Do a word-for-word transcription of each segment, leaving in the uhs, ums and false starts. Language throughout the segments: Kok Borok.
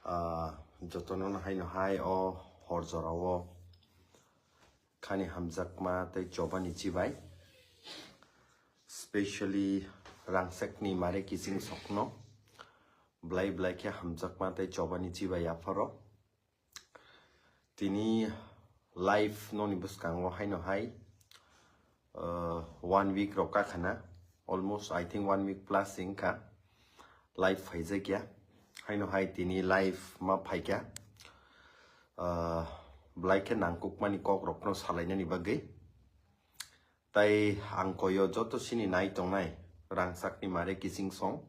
Ah, jotono no haino hai o hor jorao khani hamjakma tei chobani chibai, specially rangchakni mare kiching sokno blai blai khe hamjakma tei chobani chibai apharo. Tini live noni bwskango haino hai, uh, one week rok kakhana, almost I think one week plus wngkha live phaijakya. Haino hai tini live ma phaikha, uh, blai khe nangkukmani kok rokno salainani bagwi. Tai ang koyo joto sini nai tongnai rangchakni mare kiching song.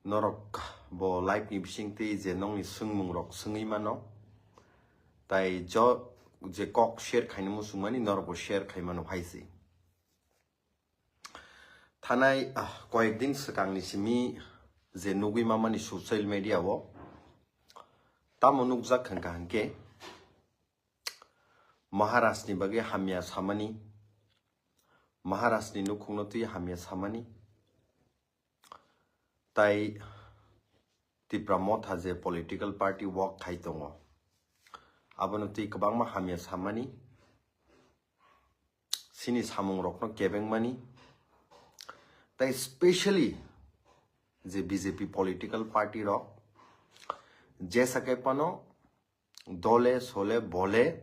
Norok bo live ni bisingtwi je nongni swngmung rok swngwi mano. Tai jo je kok share khaina muchungmani norok bo share khai mano hai se. Thanai, ah, koyek din swkangni simi je nugwi mamani social media o tamo nukjak hwnkha hwnkhe Maharaj ni bagwi hamya samani, Maharaj ni nukhungno twi hamya samani, tai Tipra Motha je political party work khai tongo, abono twi kwbangma hamya samani, sini samung rokno kebengmani, tai specially je B J P political party rok jesa khe phano dole sole bole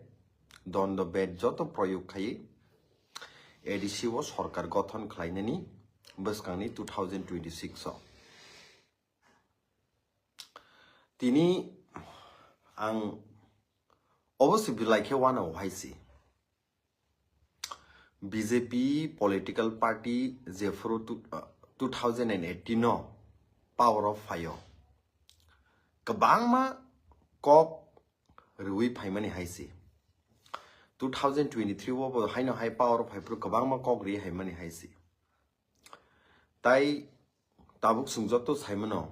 dondo bed joto proyog khai A D C o sorkar gothon khlainani bwskangni two thousand twenty-six o. Tini ang obviously belai khe uanao hai se. B J P political party jephuru two, uh, two thousand and eighteen o power o phaio, kwbangma kok rwi phaimani hai se. Two thousand twenty-three o bo haino hai power o phaiphuru kwbangma kok rwi haimani hai se. Tai tabuk chwng joto saimano,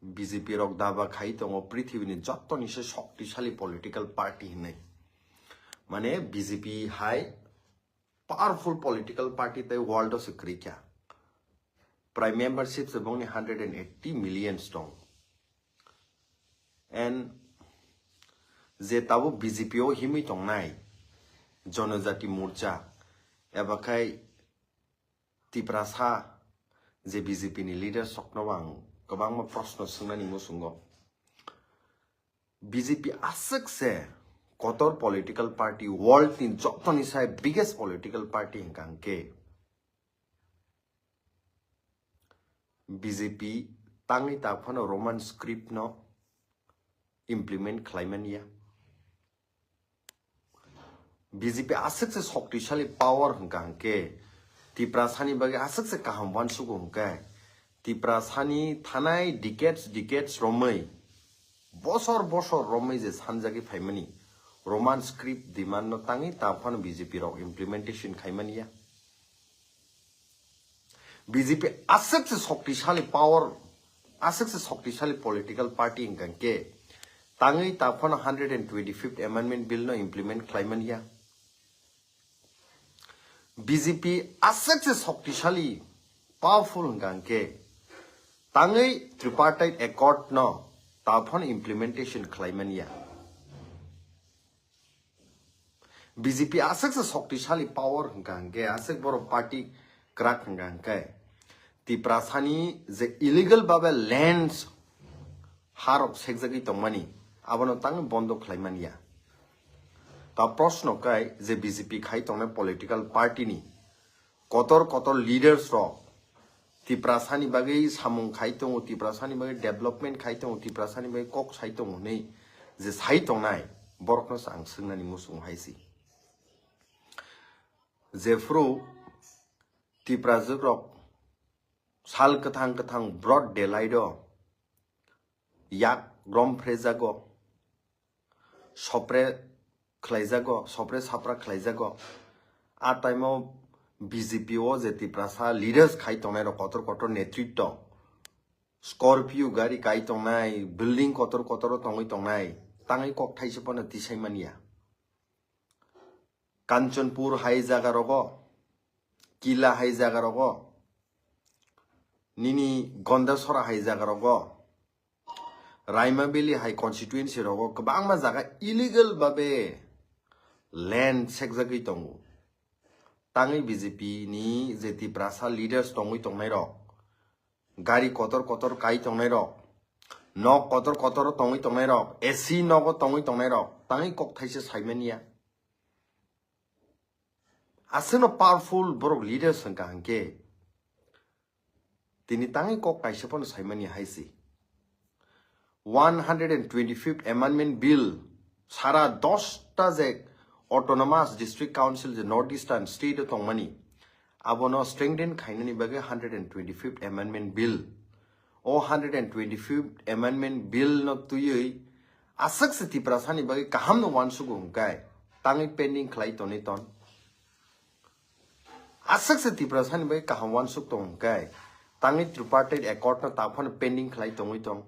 B J P rok daba khai tongo prithibini jottoni se shoktisali political party hinwi. Mane B J P hai powerful political party tei world o se kwrwi kha. Prai membership se bongni hundred and eighty millions tong. And je tabuk B J P o himwi tongnai Jonojati Morcha eba khai Tiprasa je B J P ni leaders rokno ang kwbangma proshno swngnani muchungo. B J P aswk se kotor political party, world ni jotoni sai biggest political party hwnkha hwnkhe B J P tangwi ta phano Roman script no implement khlaimani ya. B J P aswk se shoktisali power hwnkha hwnkhe Tiprasani bagwi aswk se kaham uansugo hwnkhe Tiprasani thanai decades, decades romwi, bosor bosor romwi je sanjagwi phaimani Roman script demand no tangwi ta phano B J P rok implementation khaimani ya. B J P aswk se shoktisali power, aswk se shoktisali political party hwnkha hwnkhe tangwi ta phano hundred and twenty-fifth Amendment Bill no implement khlaimani ya. B J P aswk se shoktisali, powerful hwnkha hwnkhe tangwi Tripartite Accord no ta phano implementation khlaimani ya. B J P aswk se shoktisali power hwnkha hwnkhe, aswk borok party kwrak hwnkha hwnkhe Tiprasani je illegal babe lands harok sekjagwi tongmani, abono tangwi bondo khlaimani ya. Ta proshno kai je B J P khai tongnai political party ni kotor kotor leaders rok Tiprasani bagwi samung khai tongo, Tiprasani bagwi development khai tongo, Tiprasani bagwi kok sai tongo hinwi je sai tongnai, borokno se ang swngnani muchungo hai se. Jephru Tiprajwk rok sal kwthang kwthang broad daylight o yak rom phrejago, sopre khlaijago, sopre sapra khlaijago. A time o B J P o je Tiprasa leaders khai tongnai rok kotor kotor netritto, Scorpio gari kai tongnai, building kotor kotor o tongwi tongnai, tangwi kok thaisa phano tisai manya. Kanchanpur hai jaga rogo, Kila hai jaga rogo, nini Gondasora hai jaga rogo, Raima Valley hai constituency rogo kwbangma jaga illegal babe land sekjagwi tongo. Tangwi B J P ni je Tiprasa leaders tongwi tongnai rok, gari kotor kotor kai tongnai rok, nok kotor kotor tongwi tongnai rok, A C nogo tongwi tongnai rok, tangwi kok thaisa saimaniya. Aswkno powerful borok leaders hwnkha hwnkhe tini tangwi kok kaisa phano saimani hai se. One hundred and twenty-fifth Amendment Bill sara dosta je Autonomous District Council je North Eastern State o tongmani, abono strengthen khainani bagwi hundred and twenty-fifth Amendment Bill. O hundred and twenty-fifth Amendment Bill no twiwi aswk se Tiprasani bagwi kaham no uansugo hwnkhe tangwi pending khlai tonwi ton. Aswk se Tiprasani bagwi kaham uansuk tong hwnkhe tangwi Tripartite Accord no taphano pending khlai tongwi tong.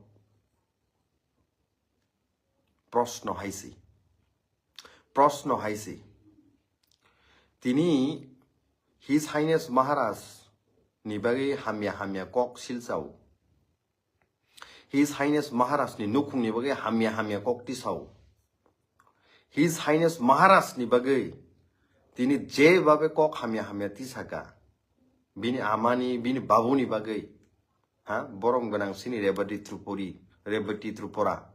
Proshno hai se. Proshno hai se. Tini His Highness Maharaj ni bagwi hamya hamya kok silchao. His Highness Maharaj ni nukhung ni bagwi hamya hamya kok tisao. His Highness Maharaj ni bagwi tini je babe kok hamya hamya tisaka. Bini amani, bini babuni bagwi. Ha, borom gwnang sini Rebati Tripuri, Rebati Tripura.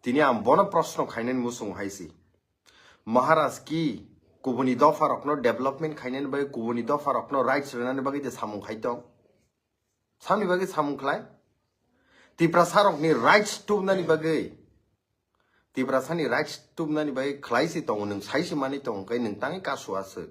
Tini ang bono proshno khainani muchung hai se. Maharaj ki kubuni dopha rokno development khainani bagwi, kubuni dopha rokno rights rwnani bagwi de samung khai tong? Samni bagwi samung khlai? Tiprasa rokni rights tubnani bagwi, Tiprasani rights tubnani bagwi khlai se tongo, nwng sai se manwi tongo, kai nwng tangwi kasu aswk.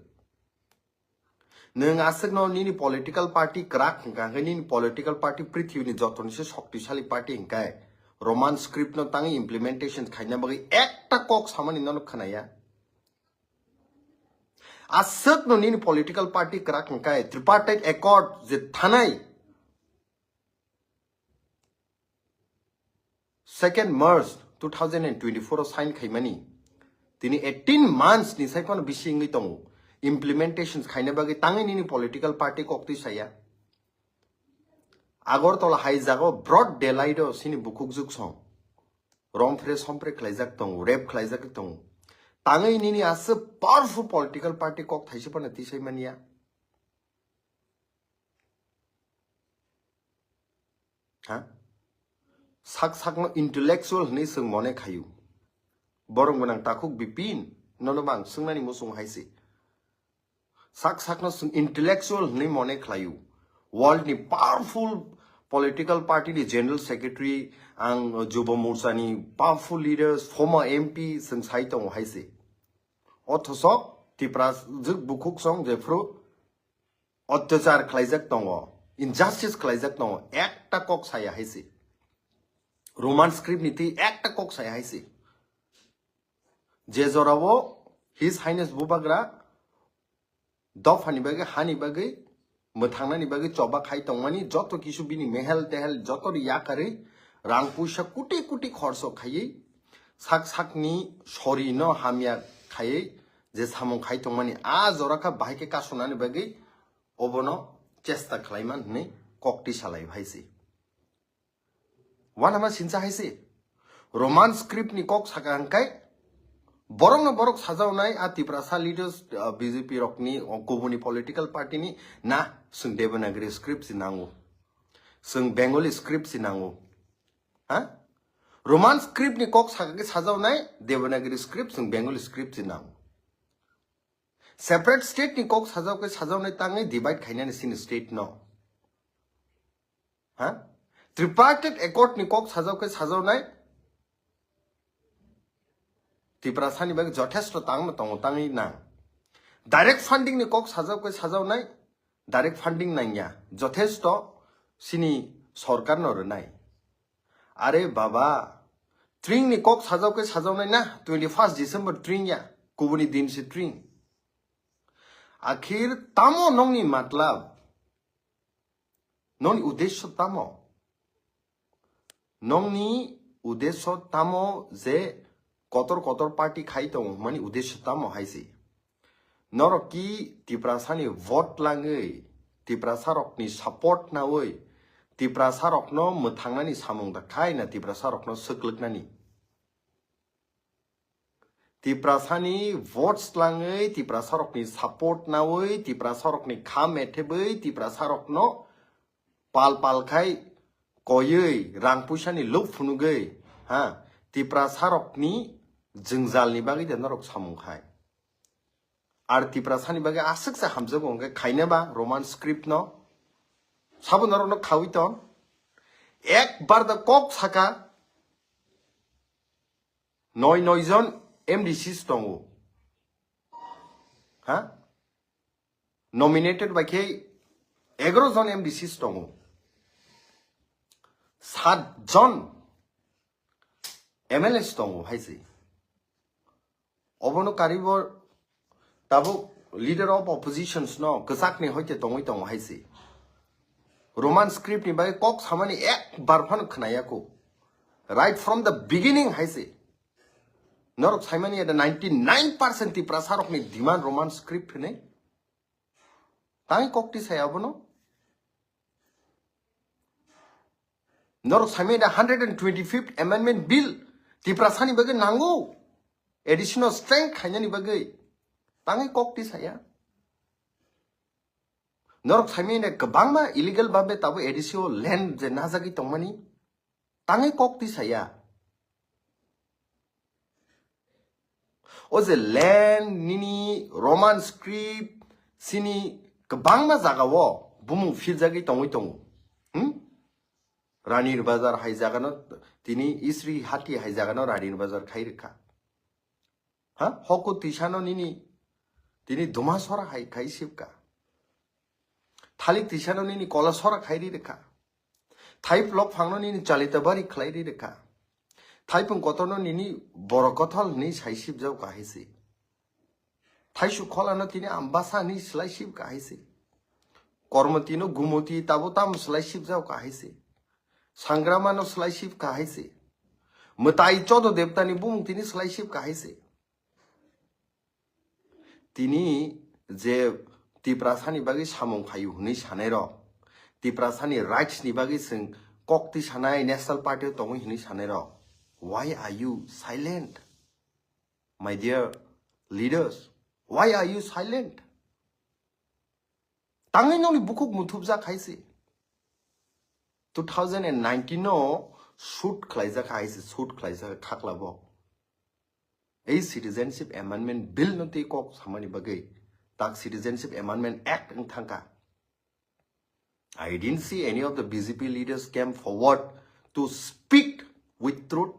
Nwng aswkno nini political party kwrak hwnkha hwnkhe nini political party prithibini jotonise shoktisali party hwnkhe Roman script no tangwi implementation khaina bagwi ekta kok samani nono khwnaya. Aswkno nini political party kwrak hwnkhe Tripartite Accord je thanai second March two thousand and twenty-four o sign khaimani. Tini eighteen months ni sai phano bisi wngwi tongo. Implementation khaina bagwi tangwi nini political party koktwi saya. Agartala hai jago broad daylight o sini bukhuk juksong. Romphre sompre khlaijak tongo, rape khlaijak tongo. Tangwi nini aswk powerful political party kok thaisa phano tisai manya. Ha? Sak sakno intellectual hwnwi chwng mone khayu. Borom gwnang takhuk Bipin, nono bang swngnani muchung hai se. Sak sakno chwng intellectual hwnwi mone khlayu. World ni powerful political party ni general secretary ang Jubo Morcha ni powerful leaders, former M P chwng sai tongo hai se. Othoso Tipra jwk bukhuk song jephru otyachar khlaijak tongo, injustice khlaijak tongo, ekta kok saya hai se. Roman script ni twi ekta kok saya hai se. Je jorao His Highness Bubagra dophani bagwi, hani bagwi, mwthangnani bagwi choba khai tongmani, joto kisu bini mehel tehel joto ri yakarwi rang puisa kuti kuti khorso khaiwi sak sakni sorino hamya khaiwi je samung khai tongmani, a jora kha bahai khe kasunani bagwi obono chesta khlaiman hwnwi kok tisalai hai se. Wanama sincha hai se. Roman script ni kok saka hwnkhe borokno borok sajaonai a Tiprasa leaders, ah, B J P rokni, o kubuni political party ni na chwng Devanagari script se nango. Chwng Bengali script se nango. Ha? Roman script ni kok saka khe sajaonai Devanagari script chwng Bengali script se nango. Separate state ni kok sajao khe sajaonai tangwi divide khainani sini state no. Ha? Tripartite Accord ni kok sajao khe sajaonai Tiprasani bagwi jothesto tangma tongo tangwi nang. Direct funding ni kok sajao khe sajaonai direct funding nangya, jothesto sini sorkar no rwnai. Are baba, tring ni kok sajao khe sajaonai na, twenty first December tring ya, kubuni din se tring. Akhir tamo nongni matlab? Nongni uddesho tamo? Nongni uddesho tamo je kotor kotor party khai tongo hwnmani uddesho tamo hai se? Norok ki Tiprasani vote langwi, Tiprasarokni support nawi, Tiprasa rokno mwthangnani samung da khai na Tiprasa rokno swklwknani. Tiprasani vote slangwi, Tiprasa rokni support nawi, Tiprasa rokni kha methebwi, Tiprasa rokno pal pal khai koywi, rang puisani luk phunugwi, ha, Tiprasa rokni jwngjalni bagwi de norok samung khai. Ar Tiprasani bagwi aswk se hamjago hwnkhe khaina ba Roman script no. Sabo norokno khawi ton. Ekbar da kok saka. Noi noi jon M D Cs tongo. Ha? Nominated bai khe egaro jon M D Cs tongo. Sat jon M L As tongo hai se. Obono karibo tabuk leader of oppositions no kwchakni hoite tongwi tongo hai se. Roman script ni bagwi kok samani ekbar phano khwnaya ko. Right from the beginning hai se. Norok saimani ada ninety nine percent Tiprasa rokni demand Roman script hinwi. Tang kok ti saya abono. Norok saimani ada hundred and twenty fifth amendment bill Tiprasani bagwi nango. Additional strength khainani bagwi. Tang kok ti saya. Norok saimani ada kwbangma illegal babe tabo A D C o land je najagwi tongmani. Tangwi kok ti saya. O je land nini Roman script sini kwbangma jagao bumung philjagwi tongwi tongo. Hmm? Ranir Bazar hai jagano tini Isri Hati hai jagano Ranir Bazar khai rwkha. Ha? Hoko tisano nini tini Dumasora hai khai sibka. Thalik tisano nini Kolasora khai ri rwkha. Thaiphlok phangno nini Chalitabari khlai ri rwkha. Thaipung kotorno nini Borokothol hwnwi sai sibjak kahai se. Thaisu kholano tini Ambasa hwnwi slai sib kahai se. Kormotino Gumoti tabo tamo slai sibjak kahai se. Sangramano slai sib kahai se. Mwtai Chodo Debtani bumung tini slai sib kahai se. Tini je Tiprasani bagwi samung khayu hwnwi sanairok, Tiprasani rights ni bagwi chwng kok twi sanai National Party o tongwi hwnwi sanairok, why are you silent? My dear leaders, why are you silent? Tangwi nokni bukhuk muthubjak hai se. Two thousand and nineteen no shoot khlaijak hai se, shoot khlaijak khaklabo. Ei Citizenship Amendment Bill no tei kok samani bagwi tak Citizenship Amendment Act wng thangkha. I didn't see any of the B J P leaders came forward to speak with truth.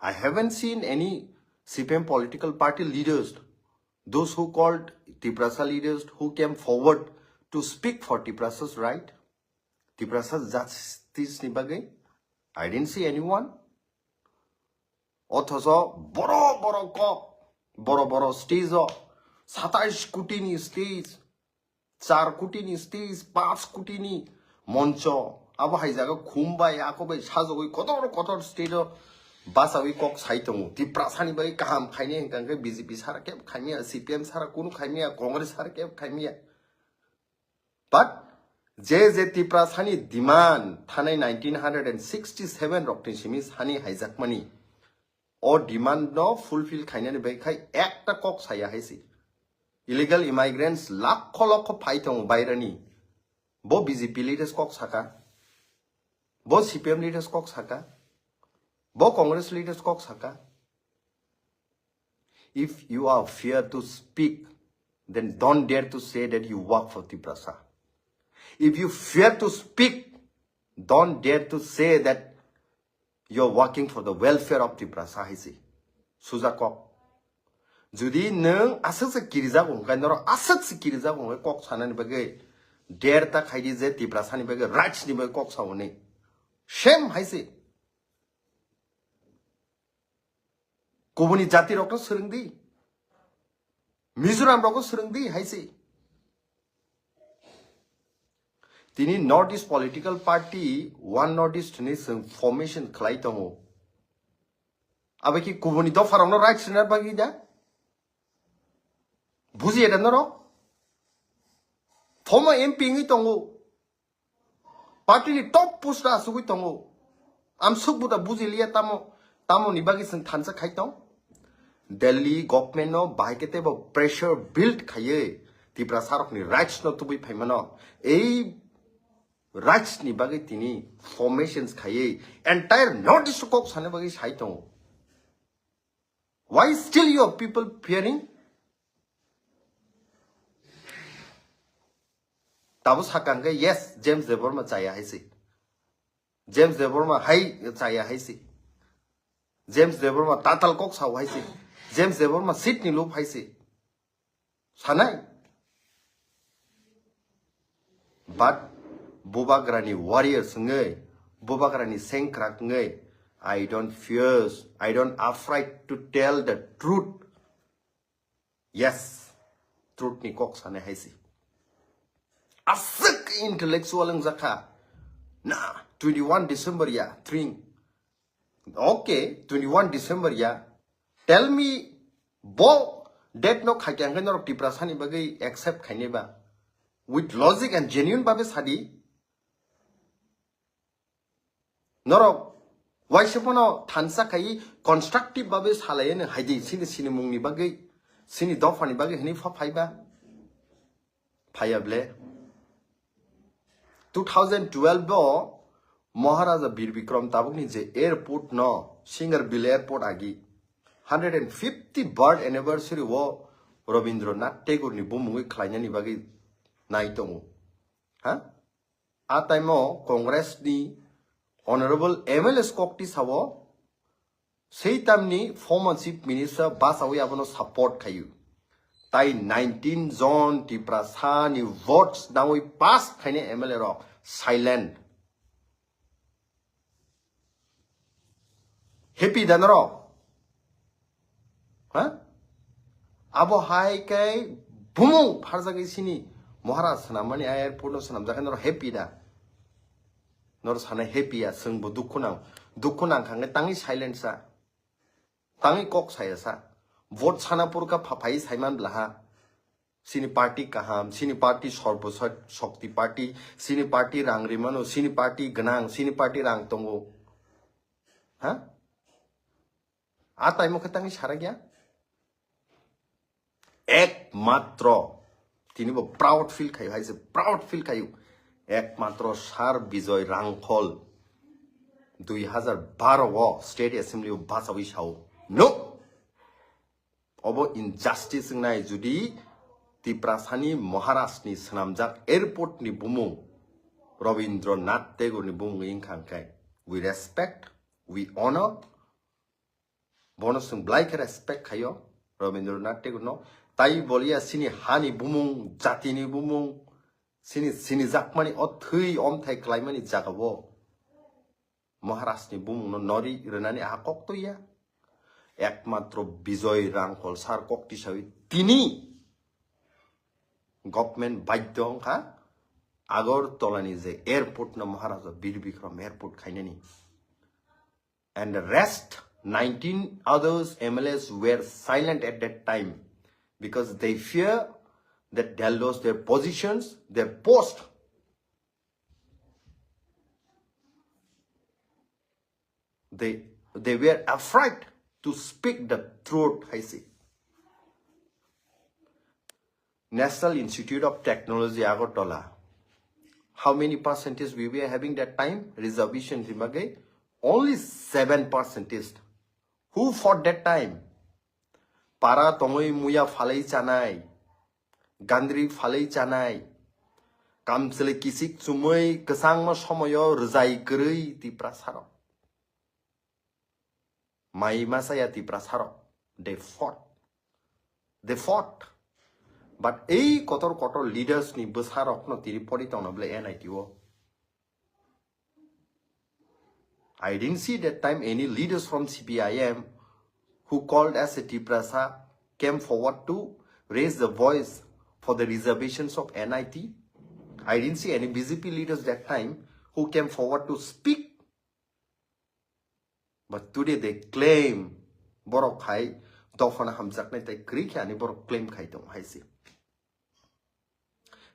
I haven't seen any C P M political party leaders, those who called Tiprasa leaders, who came forward to speak for Tiprasa's right, Tiprasa justice ni bagwi. I didn't see anyone. Othoso boro boro kok, boro boro stage o, satais koti ni stage, char koti ni stage, panch koti ni moncho, abo hai jaga khum bai, ako bai sajogwi kotor kotor stage o bachawi kok sai tongo. Tiprasa ni bai kaham khainai hwnkha hwnkhe B J P sara kebo khaimya, C P M sara kunu khaimya, Congress sara kebo khaimya. But je je Tiprasani demand thanai nineteen hundred and sixty seven rokni simi sani haijakmani, o demand no fulfill khainani bai khai ekta kok saya hai se. Illegal immigrants lakho lakho phai tongo bairani. Bo B J P leaders kok saka. Bo C P M leaders kok saka. Bo Congress leaders kok saka. If you are fear to speak, then don't dare to say that you work for Tiprasa. If you fear to speak, don't dare to say that you're working for the welfare of Tiprasa hai se. Suja kok. Jodi nwng aswk se kirijago hwnkhe, norok aswk se kirijago hwnkhe kok sanani bagwi der ta khaidi je Tiprasani bagwi, rights ni bagwi kok sa hwnwi. Same hai se. Kubuni jati rokno swrwng di. Mizoram rokno swrwng di hai se. Tini North East political party, One North East hwnwi chwng formation khlai tongo. Abo ki kubuni dopha rokno rights rwna bagwi da? Buji eta norok? Former M P wngwi tongo. Party ni top post asugwi tongo. Amsuk buda bujiliya tamo, tamo ni bagwi chwng thansa khai tong. Delhi government no bahai khe tebo pressure build khaiwi Tiprasa rok ni rights no tubui phaimano. Ei rights ni bagwi tini formations khaiwi entire North East kok sana bagwi sai tongo. Why still your people fearing? Tabo sakang khe, yes, James Debbarma chaya hai se. James Debbarma hai chaya hai se. James Debbarma tatal kok sao hai se. James Debbarma seat ni lup hai se. Sanai. But Bubagrani warriors wngwi, Bubagrani sengkrak wngwi, I don't fear, I don't afraid to tell the truth. Yes, truth ni kok sanai hai se. Aswk intellectual wngjakha. Na, twenty-one December ya, tring. Okay, twenty-one December ya. Tell me, bo date no khaikha hwnkhe norok Tiprasani bagwi accept khainai ba? With logic and genuine babe sadi. Norok waisa phano thansa khai constructive babe salai no haidi sini sini mungni bagwi, sini dophani bagwi hini pha phaiba. Phaiya ble. Two thousand twelve o Maharaja Bir Bikram tabukni je airport no, Singarbil airport agi, hundred and fifty birth anniversary o Rabindranath Tagore ni bumungwi khlainani bagwi nai tongo. Ha? A time o Congress ni honorable M L A kokti sao, sei tamni former chief minister basawi abono support khayu. Tai nineteen jon Tiprasa ni votes nangwi pass khainai M L A rok silent. Happy da norok? Ha? Abo hai kai bumung pharjagwi sini Maharaj swnamani airport no swnamjakha norok happy da? Norok sana happy ya, chwngbo dukhu nang. Dukhu nang kha hwnkhe tangwi silent sa. Tangwi kok saya sa. Vote sana purkha phaphai saiman blaha. Sini party kaham, sini party sorbo shak-, shakti party, sini party rang rimano, sini party gwnang, sini party rang tongo. Ha? A taimo khe tangwi sarakya? Ekmatro tini bo proud feel khayo, hai se proud feel khayo. Ekmatro Sir Bijoy Rangkhol dui hazar baro o State Assembly o bachawi sao. No! Obo injustice wngnai jodi Tiprasani Maharaj ni swnamjak airport ni bumung Rabindranath Tagore ni bumung wngkha hwnkhe. We respect, we honor, bono chwng belai khe respect khayo Rabindranath Tagore no. Tai boliya sini hani bumung, jatini bumung, sini, sini jakmani o thwi omthai klaimani jagao Maharaj ni bumung no nori rwnani aha kok toya. Ekmatro Bijoy Rangkhol sir kok tisawi tini government badhyo wngkha Agartala ni je airport no Maharaja Bir Bikram airport khainani. And the rest nineteen others M L As were silent at that time because they fear that they'll lose their positions, their post. They, they were afraid to speak the truth, hai se. National Institute of Technology Agartala. How many percentage we were having that time? Reservation ni bagwi only seven percentage. Who fought that time? Para tongwi muya phalwi chanai, gandri phalwi chanai, kamchwlwi kisik chumwi kwchangma somoyo rwjai kwrwi Tiprasarok. Mai ma chaya Tiprasarok. They fought. They fought. But ei kotor kotor leaders ni bwsarokno tini pori tongna bwle N I T o. I didn't see that time any leaders from C P I M who called as a Tiprasa came forward to raise the voice for the reservations of N I T. I didn't see any B J P leaders that time who came forward to speak. But today they claim, borok hai dophano hamjaknai tai kwrwi khe ani borok claim khai tongo hai se.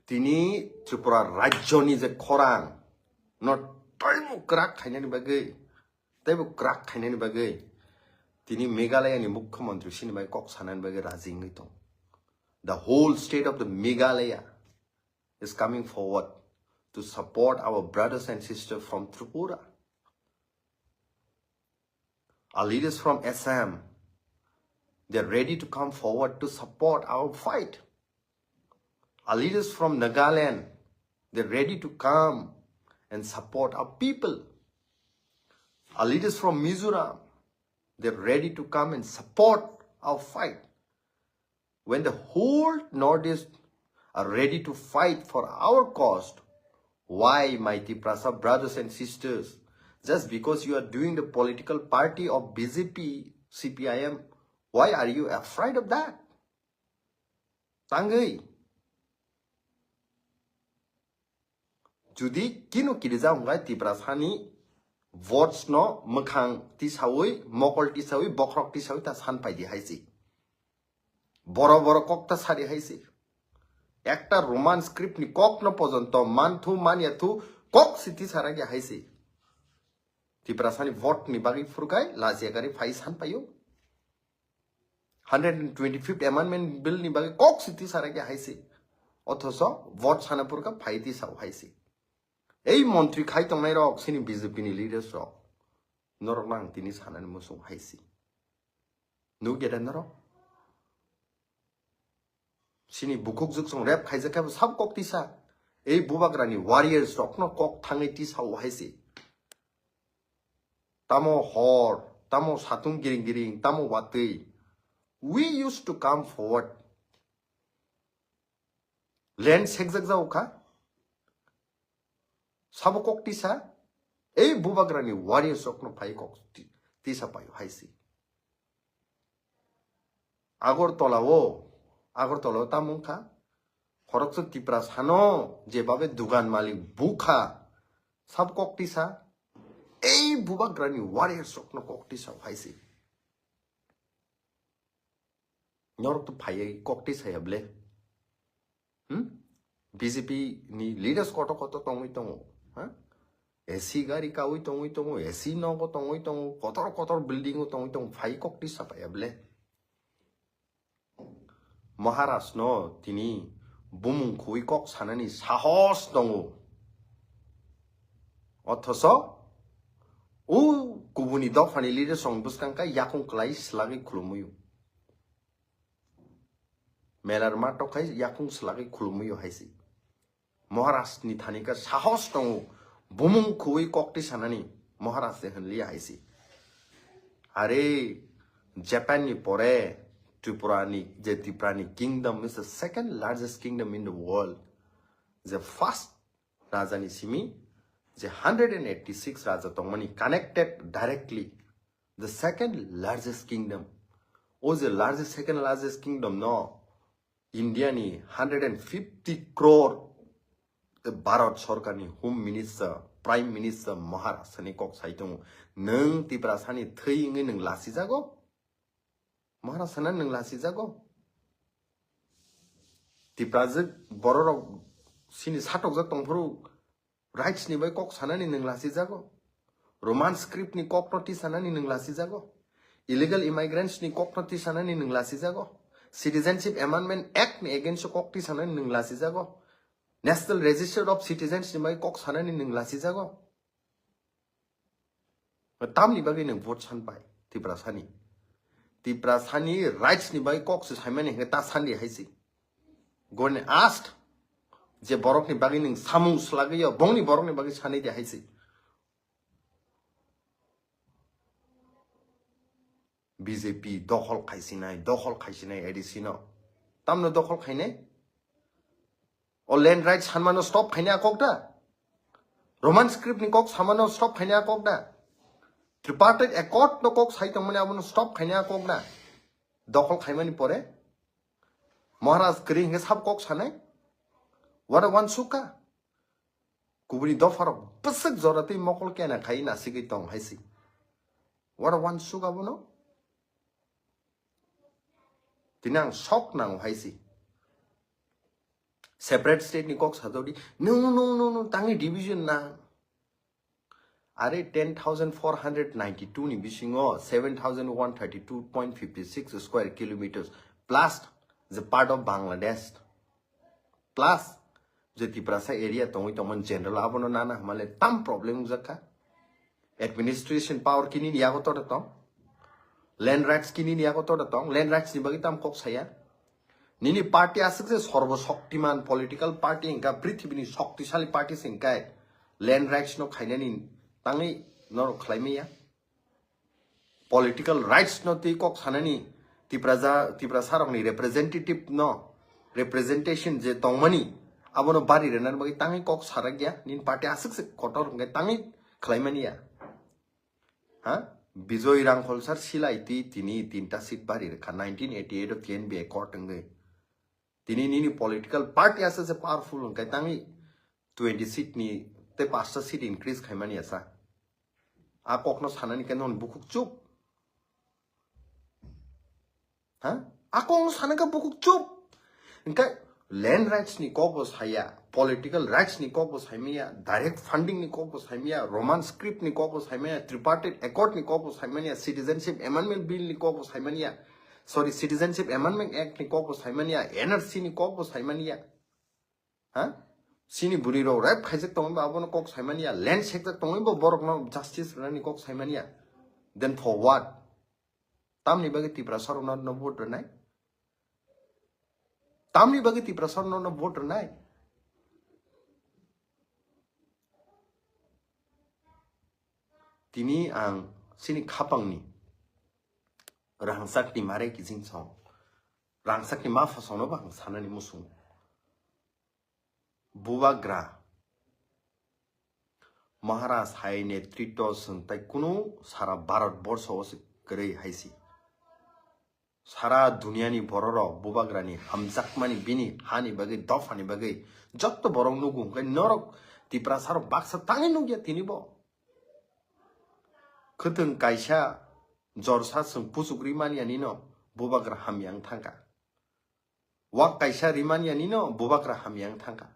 Tini Tripura rajyoni je khorang, No taibo kwrak khainani bagwi, taibo kwrak khainani bagwi tini Meghalaya ni mukhyamantri sini bai kok sanani bagwi raji wngwi tong. The whole state of the Meghalaya is coming forward to support our brothers and sisters from Tripura. Our leaders from Assam, they're ready to come forward to support our fight. Our leaders from Nagaland, they're ready to come and support our people. Our leaders from Mizoram, they're ready to come and support our fight. When the whole Northeast are ready to fight for our cause, why, my Tiprasa brothers and sisters, just because you are doing the political party of B J P, C P I M, why are you afraid of that? Tangwi. Judi kino kirija wngkha Tiprasani votes no mwkhang tisawi, mokol tisawi, bokhorok tisawi ta san paidi hai se. Boro boro kok ta sadi hai se. Ekta Roman script ni kok no pojonto manthu manyathu kok si tisaragya hai se. Tiprasani vote ni bagwi phurkhai lachiakari phai san paio. Hundred and twenty-fifth Amendment Bill ni bagwi kok si tisaragya hai se. Othoso vote sana phurkha phai tisao hai se. Ei montri khai tongnai rok sini B J P ni leaders rok. Norok nang tini sanani musung hai se. Nugya da norok? Sini bukhuk juksong rep khaijak khe sab kok tisa. Ei bubagrani warriors rokno kok thangwi tisao hai se. Tamo hor, tamo satung giring giring, tamo watwi. We used to come forward. Land sekjak jao kha. Sabo kok tisa, ei bubagrani warriors rokno phai kok ti-, tisa paio hai se. Agartala o, Agartala o tamo wngkha, khoroksa Tiprasano jebabe dugan malik bukha, sabo kok tisa, ei bubagrani warriors rokno kok tisa hai se. Norok to phaiwi kok tisaya ble. Hmm? B J P ni leaders kotor kotor tongwi tongo. Ha? A C gari kawi tongwi tongo, A C nogo tongwi tongo, kotor kotor building o tongwi tongo, phai kok tisa paya ble. Maharaj no tini bumung khuwi kok sanani sahos tongo. Othoso o kubuni dophani leaders rok bwskang khe yakung kwlai swlagwi khulumwi o. Melar ma tokhai yakung swlagwi khulumwi o hai se. Maharaj ni thani khe sahos tongo, bumung khuwi kok tisanani Maharaj se hwnliya hai se. Are Japan ni pore Tripura ni, je Tripura ni kingdom is the second largest kingdom in the world. Je first raja ni simi je hundred and eighty-six raja tongmani connected directly the second largest kingdom. O je largest, second largest kingdom no India ni hundred and fifty crore Bharat Sarkar ni Home Minister, Prime Minister Maharaj ni kok sai tongo. Nwng Tiprasa ni thwi wngwi nwng lasijago? Maharaj sana nwng lasijago? Tiprajwk bororok sini satokjak tongphuru rights ni bai kok sanani nwng lasijago? Roman script ni kok no tisanani nwng lasijago? Illegal immigrants ni kok no tisanani nwng lasijago? Citizenship Amendment Act ni against o kok tisanani nwng lasijago? National Register of Citizens ni bai kok sanani nwng lasijago? Tamni bagwi nwng vote san pai Tiprasani? Tiprasani rights ni bagwi kok se saimani hwnkhe ta sandi hai se. Goni ast je borokni bagwi nwng samung swlagwi yo, bongni borokni bagwi sanai di hai se. B J P dokhol khaisinai, dokhol khaisinai A D C no. Tamno dokhol khainai? O land rights sanmano stop khainai a kok da? Roman script ni kok samano stop khainai a kok da? Tripartite accord no kok sai tongmani abono stop khainai a kok da? Dokhol khaimani pore Maharaj kwrwi hwnkhe sab kok sanai? What a wansukha. Kubuni dopharok bwswk jora twi mokol kena khai nasigwi tong hai se. What a wansuk abono. Tini ang sok nango hai se. Separate state ni kok sajodi. Nwng, nwng, nwng, nwng, tangni division na. Are ten thousand four hundred ninety-two ni bisingo seven thousand one thirty-two point fifty-six square kilometers plus the part of Bangladesh plus je Tiprasa area tongwi tongmani general abono nana hwnmale tam problem wngjakha. Administration power kini ni yago tore tong, land rights kini ni yago tore tong, land rights ni bagwi tam kok saya. Nini party aswk je sorbo shoktiman political party hwnkha, prithibini shoktisali party se hwnkhe land rights no khainani tangwi norok khlai maya. Political rights no twi kok sanani Tiprasa, Tiprasa rokni representative no representation je tongmani abono bari rwnani bagwi tangwi kok sarakya. Nini party aswk se kotor hwnkhe tangwi khlai mani ya. Ha? Bijoy Rangkholsar silai twi tini tinta seat bari rwkha nineteen eighty-eight o T N B accord wngwi. Tini nini political party aswk se powerful hwnkhe tangwi twenty seat ni tei pasta seat increase khaimani asa. A kokno sanani khe non bukhuk chup. Ha? A kokno sanani khe bukhuk chup. Hwnkhe land rights ni kok bo saya, political rights ni kok bo saimaya, direct funding ni kok bo saimaya, Roman script ni kok bo saimaya, tripartite accord ni kok bo saimaya, citizenship amendment bill ni kok bo saimaya, sorry, citizenship amendment act ni kok bo saimaya, N R C ni kok bo saimaya. Ha? Sini bwrwi rok rape khaijak tongwi ba abono kok saimani ya, land sekjak tongwi bo borokno justice rwnani kok saimani ya. Then for what? Tamni bagwi Tiprasa rokno no vote rwnai? Tamni bagwi Tiprasa rokno no vote rwnai? Tini ang sini khapangni rangchakni mare kijing song, rangchakni ma phasongno bo ang sanani muchung. Bubagra Maharaj hai netrito swng tai kunu sara Bharat borsho o se kwrwi hai si. Sara duniani bororok Bubagrani hamjakmani bini hani bagwi dophani bagwi jotto borok nugo hwnkhe norok Tiprasarok baksa tangwi nukya tini bo. Khwtwng kaisa jorsa swng puchuk rimani anino Bubagra hamya wng thangkha. Wak kaisa rimani anino Bubagra hamya wng thangkha.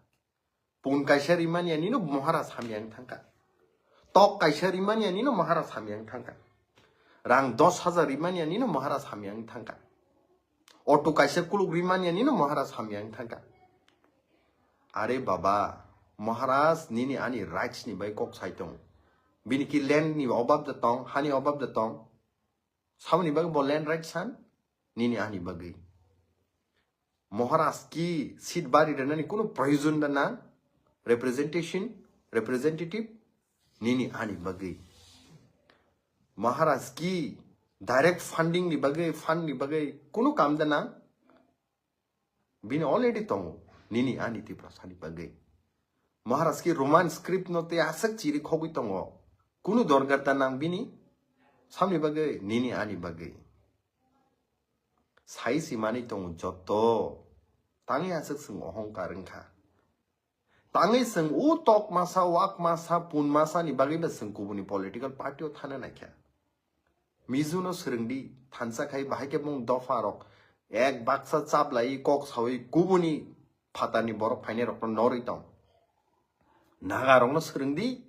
Pun kaisa rimani anino Maharaj hamya wng thangkha. Tok kaisa rimani anino Maharaj hamya wng thangkha. Rang dos hajar rimani anino Maharaj hamya wng thangkha. Auto kaisa kuluk rimani anino Maharaj hamya wng thangkha. Are baba, Maharaj nini ani rights ni bai kok sai tong. Bini ki land ni obab da tong, hani obab da tong. Samni bagwi bo land rights san, nini ani bagwi. Maharaj ki seat bari rwnani kunu proyojon da nang, representation, representative, nini ani bagwi. Maharaj ki direct funding ni bagwi, fund ni bagwi kunu kam da nang, bini already tongo, nini ani Tiprasani bagwi. Maharaj ki Roman script no tei aswk chiri khogwi tongo. Kunu dorgar ta nang bini? Samni bagwi, nini ani bagwi. Sai si mani tongo jotto. Tangwi aswk chwng ohongkar wngkha. Tangwi chwng u tok masa, wak masa, pun masa ni bagwi ba chwng kubuni political party o thana naikha. Mizu no swrwng di, thansa khai bahai khe bung dopha rok ek baksa chaplai kok sawi kubuni phatar ni borok phainai rok no norwi tong. Naga rok no swrwng di,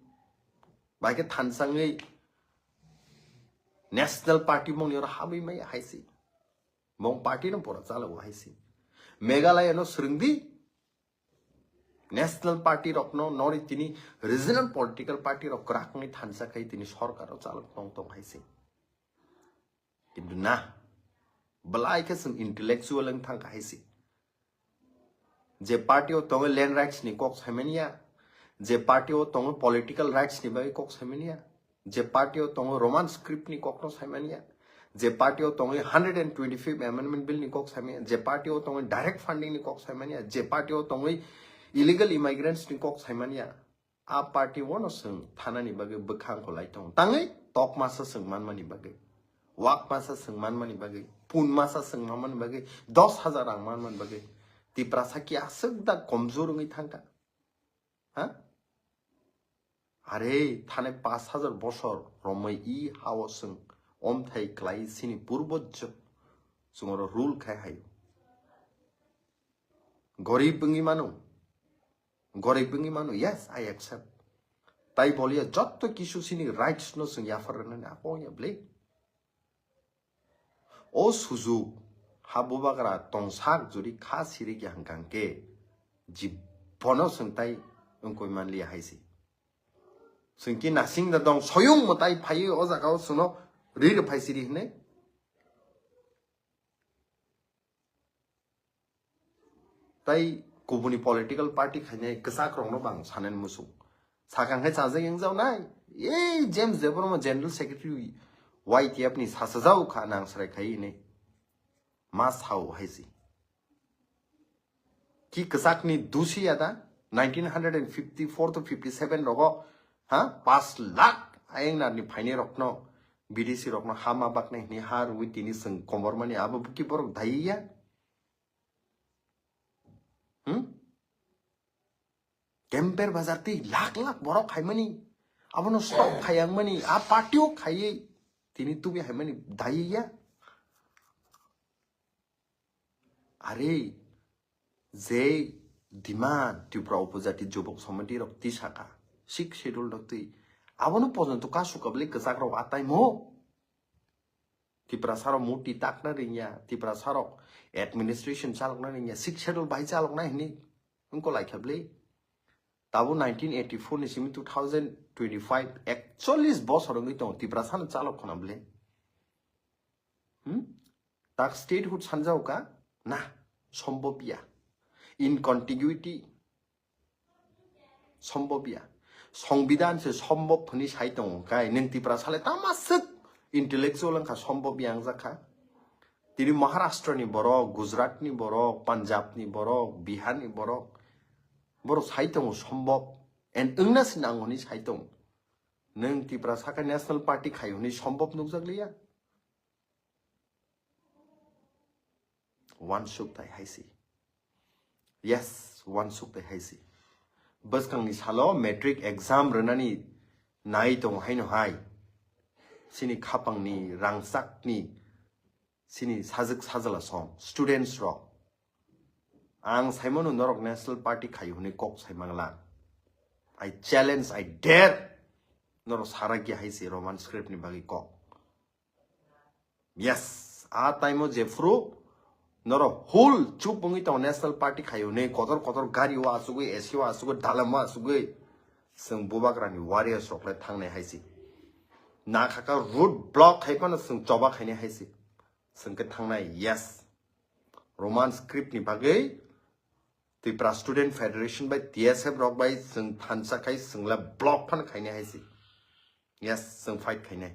bahai khe thansa wngwi National Party mung ni oro habwi mai hai si. Mung party no pura chala hai si. Meghalaya no swrwng di, National Party rokno nori tini regional political party rok kwrak wngwi thansa khai tini sorkar o chalok tong tong hai se. Kintu na, belai khe chwng intellectual wng thang kha hai se. Je party o tongo land rights ni kok saimanya, je party o tongo political rights ni bagwi kok saimanya, je party o tongo Roman script ni kokno saimanya, je party o tongo hundred and twenty-fifth amendment bill ni kok saimanya, je party o tongo direct funding ni kok saimanya, je party o tongo illegal immigrants ni kok saimanya, a party o no chwng thanani bagwi bwkhang kholai tongo. Tangwi tok masa chwng manmani bagwi, wak masa chwng manmani bagwi, pun masa chwng manmani bagwi, dos hajar rang manmani bagwi Tiprasa ki aswk da komjor wngwi thangkha. Ha? Are, thane pash hajar bosor romwi i hao chwng omthai klai sini purbojo chwng oro rule khai haio. Gorib wngwi mano. Gorib wngwi mano. Yes, I accept. Tai bolia jotto kisu sini rights no chwng yaphar rwnani abo ya ble. O sujuk ha bubagra tongsak jodi kha siri ya hwnkha hwnkhe jibbono chwng tai wngkoi manliya hai se. Chwng ki nasing da dong soyung mwtai phaiwi o jaga o chwngno ri rw phai siri hwnwi. Tai kubuni political party khainai kwchak rokno bang sanen musuk. Sakang hai chajak yang jao nai. Ei James Debbarma General Secretary Y T F ni sasajao kha nang srai khai hinwi. Ma sao hai si. Ki kwchak ni dusi ya da nineteen hundred and fifty-four to fifty-seven rogo ha paanch lakh ayeng nar ni phainai rokno B D C rokno ha ma baknai hinwi ha rwi tini chwng komor mani abo ki borok dai ya. Hmm? Kemper bazar twi lakh lakh borok khaimani. Abono stop khayang mani. A party o khaywi. Tini tubi haimani dai ya. Are, je demand Tripura Upojati Jubok Samiti rok tisaka. Sixth Schedule rok twi. Abono pojonto kasu kabli kwchak rok atai mo. Tiprasa rok murti takna ringya, Tiprasa rok administration chalokna ringya, Sixth Schedule bai chalokna hini wngko laikha bli. Tabo nineteen eighty-four ni simi two thousand twenty-five, ekchollis bosor wngwi tongo Tiprasa no chalok khona bli. Hmm? Tak statehood sanjao ka? Na, sombobya. In contiguity, sombobya. Songbidan se sombob hwnwi sai tongo kai, nwng Tiprasa le tama swk intellectual wngkha sombobya wngjakha. Tini Maharashtra ni borok, Gujarat ni borok, Punjab ni borok, Bihar ni borok, borok sai tongo sombob. And wngna se nango hwnwi sai tongo. Nwng Tiprasa khe National Party khai hwnwi sombob nukjak liya. Wansuk tai hai si. Yes, wansuk tai hai si. Bwskangni salo matric exam rwnani nai tongo haino hai. Sini khapangni rangchakni sini sajwk sajla song students rok. Ang saimano norok National Party khai hwnwi kok sai mangla. I challenge, I dare. Norok sarakya hai si Roman script ni bagwi kok. Yes, a time o jephru noro whole chup wngwi tongo National Party khayo ne kotor kotor gari o asugwi, A C o asugwi, dalam o asugwi. Chwng bubagrani warriors rok le thangnai hai si. Na khaka road block khai phano chwng choba khainai hai si. Chwng khe thangnai, yes. Roman script ni bagwi Tripura Student Federation bai T S F rok bai chwng thansa khai chwng le block phan khainai hai si. Yes, chwng fight khainai.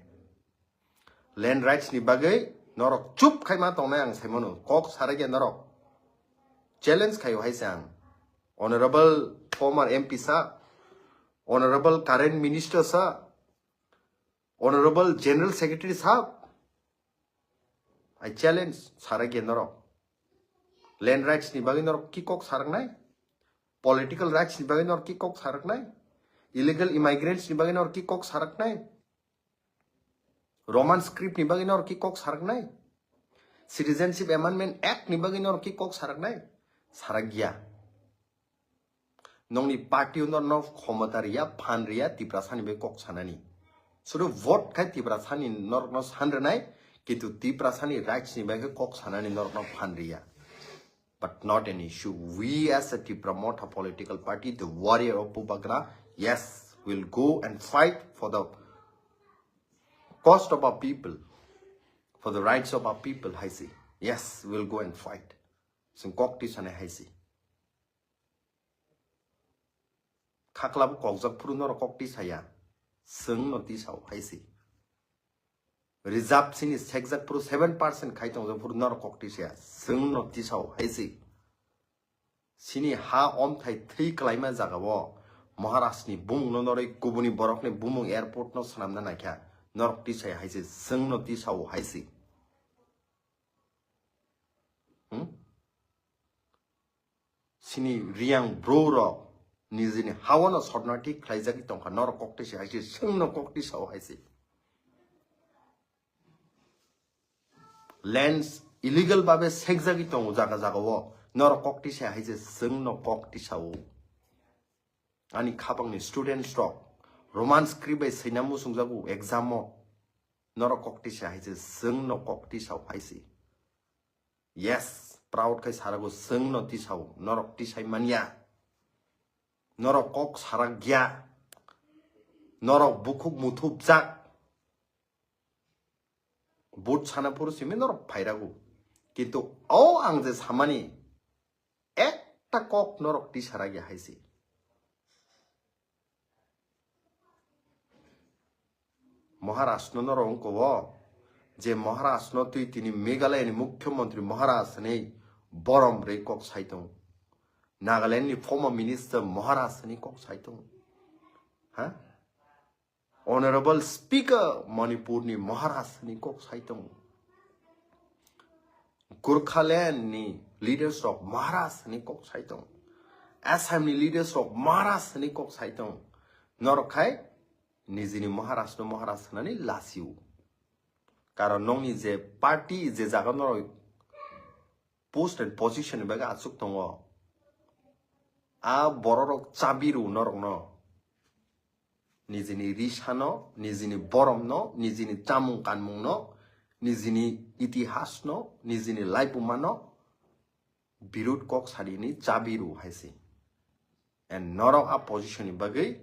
Land rights ni bagwi norok chup khai ma tongnai ang saimano. Kok sarai khe norok challenge khayo hai se ang. Honorable former M P sa, Honorable current minister sa, Honorable General Secretary sahab, I challenge sarai khe norok. Land rights ni bagwi norok ki kok saraknai? Political rights ni bagwi norok ki kok saraknai? Illegal immigrants ni bagwi norok ki kok saraknai? Roman script ni bagwi norok ki kok saraknai? Citizenship Amendment Act ni bagwi norok ki kok saraknai? Sarakya. Nongni party o norokno khomota riya, phan riya, Tiprasani bai kok sanani. Sudu vote khai Tiprasani norokno san rwnai, kintu Tiprasani rights ni bai khe kok sanani norokno phan riya. But not an issue. We as a Tipra Motha political party, the warrior of Bubagra, yes, will go and fight for the cost of our people, for the rights of our people, hai se. Yes, we'll go and fight. Chwng kok tisanai hai se. Khaklabo kokjak phuru norok kok tisaya. Chwng no tisao hai se. Reserve sini sekjak phuru seven percent khai tongjak phuru norok kok tisaya. Chwng no tisao hai se. Sini ha omthai thwi kwlaima jagao Maharaj ni bumung no norwi kubuni borok ni bumung airport no swnamna naikha. Norok tisaya hai se. Chwng no tisao hai se. Hmm? Sini riyang bro rok nijini hawano sotna thik khlaijagwi tongkha, norok kok twi se hai se, chwngno kok twi sao hai se. Lands illegal babe sekjagwi tongo jaga jagao, norok kok twi se hai se, chwngno kok twi sao. Ani khapangni students rok, Roman script bai sina musung jago exam o. Norok kok tisa hai se, chwng no kok tisa hai se. Yes, proud khai sarago, chwng no tisao, norok tisai manya. Norok kok sarak gya. Norok bukhuk muthup jak. But sana puru simi norok phairago. Kintu o ang je samani ekta kok norok tisara gya hai se. Maharaj no norok wngkha o, je Maharaj no twi tini Meghalaya ni Mukhyamantri Maharaj hinwi borom rwi kok saitung. Nagaland ni former minister Maharaj hinwi kok saitung. Ha? Honorable Speaker Manipur ni Maharaj hinwi kok saitung. Gurkhaland ni leaders rok Maharaj hinwi kok saitung. Assam ni leaders rok Maharaj hinwi kok saitung. Norok khai nijini Maharaj no Maharaj hinani lasiu. Karon nokni je party je jaga norok post and position ni bagwi achuk tongo. A bororok chabiru norokno. Nijini risano, nijini boromno, nijini chamung kanmungno, nijini itihasno, nijini laibumano birut kok sarini chabiru hai se. And norok a position ni bagwi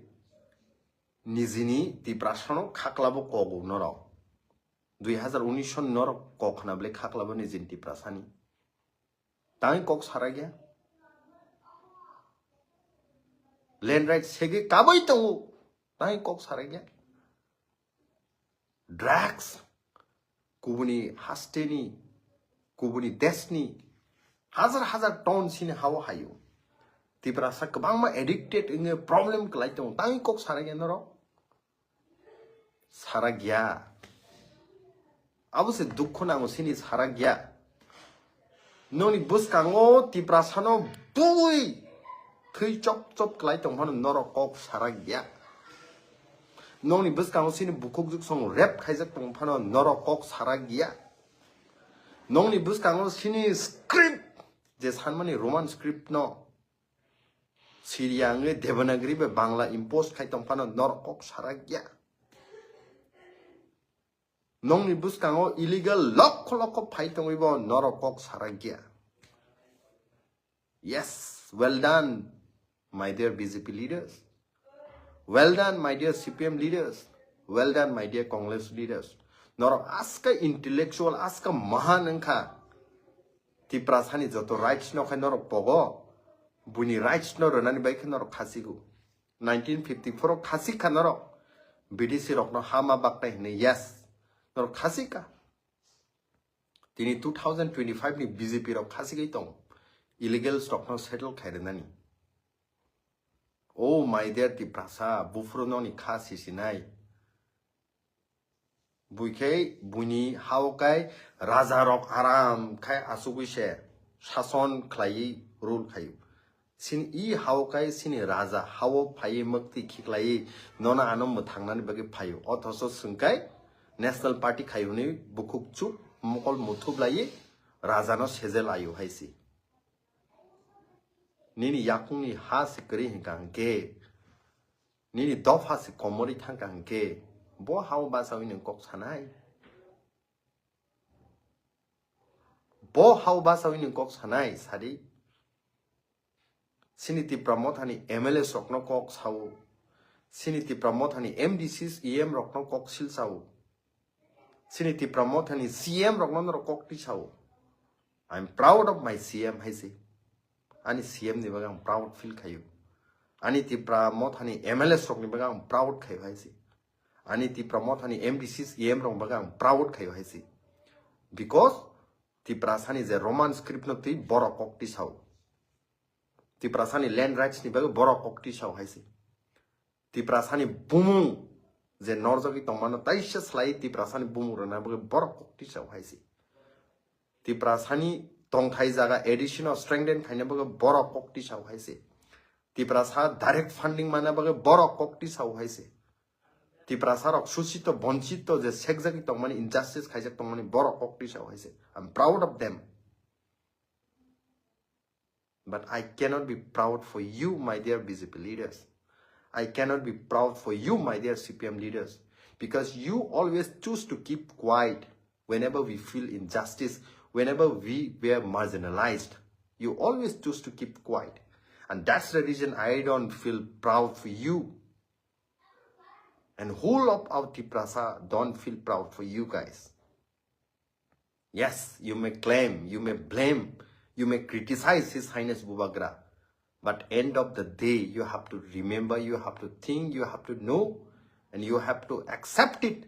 nijini Tiprasano khaklabo kogo norok. Dui hazar unis son norok kok khna bwle khaklabo nijini Tiprasani. Tang kok sarak ya. Land right sege kabui tongo. Tang kok sarak ya. Drugs. Kubuni hasteni, kubuni desni. Hazar hazar ton sini hawa hayo. Tiprasa kwbangma addicted inge problem kwlai tongo. Tang kok sarak ya norok. Sarak ya. Abo se dukhu nango sini sarak ya. Noni bwskango Tiprasano bui thwi chop chop kwlai tong phano norok kok sarak ya. Noni bwskango sini bukhuk juksong rep khaijak tong phano norok kok sarak ya. Noni bwskango sini script je sanmani Roman script no Syria wngwi Devanagari bai Bangla impose khai tong phano norok kok sarak ya. Nongni bwskango illegal lokho lokho phai tongwi bo norok kok sarak ya. Yes, well done, my dear B J P leaders. Well done, my dear C P M leaders. Well done, my dear Congress leaders. Norok aska intellectual, aska mahan wngkha. Tiprasani joto rights no khai norok pogo, buini rights no rwnani bai khe norok khasigo. Nineteen fifty-four o khasi kha norok, B D C rokno hama baknai hwnwi, yes, norok khasi kha. Tini two thousand twenty-five ni B J P rok khasigwi tongo, illegals rokno settle khai rwnani. Oh my dear Tiprasa, buphuru noni kha sisinai. Buikhai buini hao kai raja rok aram khai asugwi se sason khlaiwi rule khaio. Sini i hao kai sini raja hao phaiwi mwktwi khiklaiwi nono ano mwthangnani bagwi phaio. Othoso swngkai National Party khai hwnwi bukhuk chuk mokol muthup laiwi raja no sejel aio hai si. Nini yakungni ha se kwrwi hinkha hinkhe, nini dopha se komorwi thangkha hinkhe, bo hao bachawi nwng kok sanai? Bo hao bachawi nwng kok sanai, sadi? Sini Tipra Mothani M L A sokno kok sao. Sini Tipra Mothani M D Cs, E M rokno kok sil sao. Sini Tipra Mothani C M rokno norok kok twi sao. I'm proud of my C M hai se. Ani C M ni bagwi ang proud feel khaio. Ani Tipra Mothani M L A sokni bagwi ang proud khaio hai se. Ani Tipra Mothani M D Cs, E M rokni bagwi ang proud khaio hai se. Because Tiprasani je Roman script no twi borok kok twi sao. Tiprasani land rights ni bagwi borok kok twi sao hai se. Tiprasani bumung je norjagwi tongmano taisa slai Tiprasani bumung rwna bagwi borok kok twi sao hai se. Tiprasani tongthai jaga addition o strengthen khaina bagwi borok kok twi sao hai se. Tiprasa direct funding mana bagwi borok kok twi sao hai se. Tiprasa rok suchito bonchito je sekjagwi tongmani, injustice khaijak tongmani borok kok twi sao hai se. I'm proud of them. But I cannot be proud for you, my dear B J P leaders. I cannot be proud for you, my dear C P M leaders, because you always choose to keep quiet whenever we feel injustice, whenever we were marginalized. You always choose to keep quiet. And that's the reason I don't feel proud for you. And whole of our Tiprasa don't feel proud for you guys. Yes, you may claim, you may blame, you may criticize His Highness Bubagra. But end of the day, you have to remember, you have to think, you have to know, and you have to accept it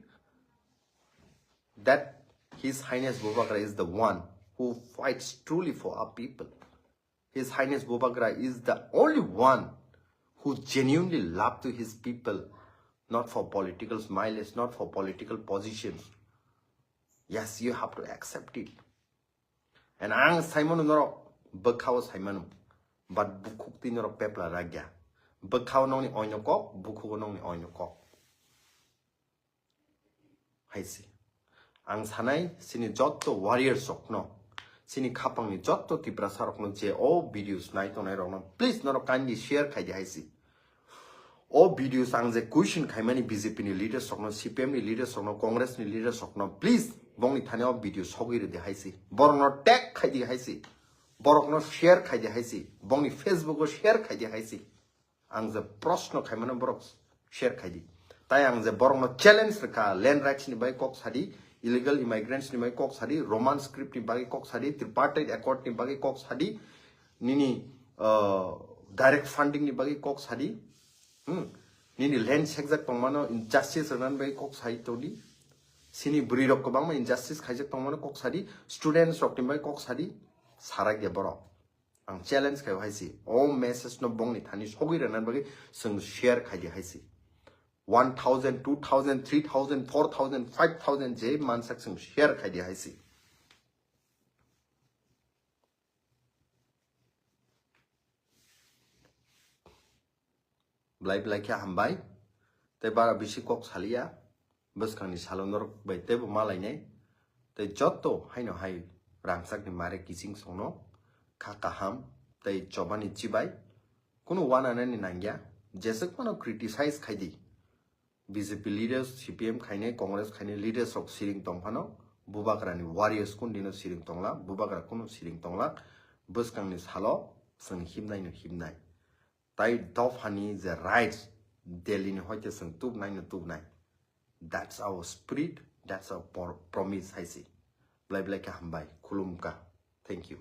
that His Highness Bubagra is the one who fights truly for our people. His Highness Bubagra is the only one who genuinely love to his people, not for political mileage, not for political positions. Yes, you have to accept it. And ang saimano norok bwkhao saimano, but bukhuk twi norok pepla ragya. Bwkhao nongni oino kok, bukhugo nongni oino kok. Haisi. Ang sanai sini jotto warriors rokno, sini khapangni jotto Tiprasa rokno je o videos nai tongnai rokno, please norok kindly share khaidi haisi. O videos ang je question khaimani B J P ni leaders rokno, C P M ni leaders rokno, Congress ni leaders rokno, please bongni thani o video sogwi rwdi haisi. Borokno tag khaidi haisi. Borokno share khaidi haisi. Bongni Facebook o share khaidi haisi. Ang je proshno khaimano borok share khaidi. Tai ang je borokno challenge rwkha, land rights ni bagwi kok sadi, illegal immigrants ni bagwi kok sadi, Roman script ni bagwi kok sadi, tripartite accord ni bagwi kok sadi, nini, uh, direct funding ni bagwi kok sadi, hmm, nini land sekjak tongmano injustice rwnani bagwi kok sai tongdi, sini bwrwi rok kwbangma injustice khaijak tongmano kok sadi, students rok ni bagwi kok sadi, sarak ya borok. Ang challenge khaio haisi. O message no bongni thani sogwi rwnani bagwi chwng share khaidi haisi. One thousand, two thousand, three thousand, four thousand, five thousand je mansak chwng share khaidi haisi. Blai blai khe hambai. Tei bara bisi kok saliya. Bwskangni salo norok bai teibo malainai. Tei jotto haino hai rangchakni mare kiching songno kha kaham tei chobani chibai. Kunu wananani nangya. Jeswk phano criticize khaidi. B J P leaders, C P M khainai, Congress khainai leaders rok siring tongphano, Bubagrani warriors kundino siring tongla, Bubagra kunu siring tongla, bwskangni salo chwng himnaino himnai. Tai dophani je rights Delhi ni hoite chwng tubnaino tubnai. That's our spirit, that's our por-, promise haisi. Blai blai khe hambai, khulumkha. Thank you.